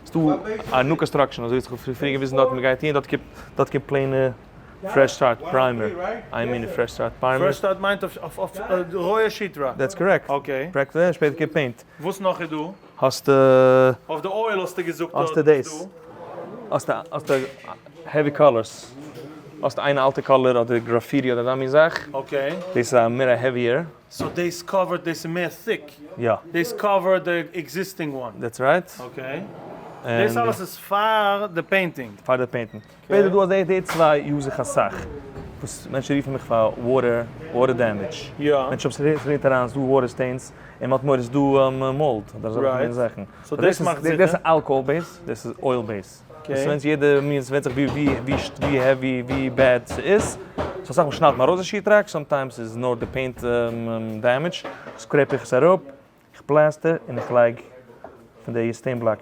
ס'דא א new construction, אזוי ווי איך האב פריער געוויזן דארט, מ'גייט אהין, דארט קומט, דארט קומט plain ע Fresh Start primer, I mean Fresh Start primer. Fresh Start מיינט אויף אויף רויע sheetrock? That's correct. Okay. פרעקט, שפעטער קומט paint. וואס נאך איז דא? האסטו. אויף די oil האסטו געזאגט דארט האסטו דאס. האסטו האסטו heavy colors. האסטו איין אלטע color אדער graffiti אדער אזא מין זאך. Okay. דאס איז א מער א heavier. So דאס cover ט, דאס איז מער thick. יא. דאס cover ט די existing one. That's right. Okay. דאס אלעס איז פאר די painting. פאר די painting. שפעטער דא אז די צוויי use איך אסאך. וואס מענטשן רופן מיך פאר water, water damage. יא. מענטשן האבן ס'רינט אריין, ס'דא water stains, און מ'האט מורא ס'דא mold אדער אזעלכע מין זאכן. So דאס מאכט זיכער. דאס איז alcohol base, דאס איז oil base. דאס ווענדט יעדע מין, ס'ווענדט זיך ווי ווי ווי heavy ווי bad ס'איז. So אסאך מאל שניידט מען ארויס די sheetrock, sometimes איז נאר די paint damage. Scrape איך עס אראפ, איך plaster און איך לייג פון די stain blocker.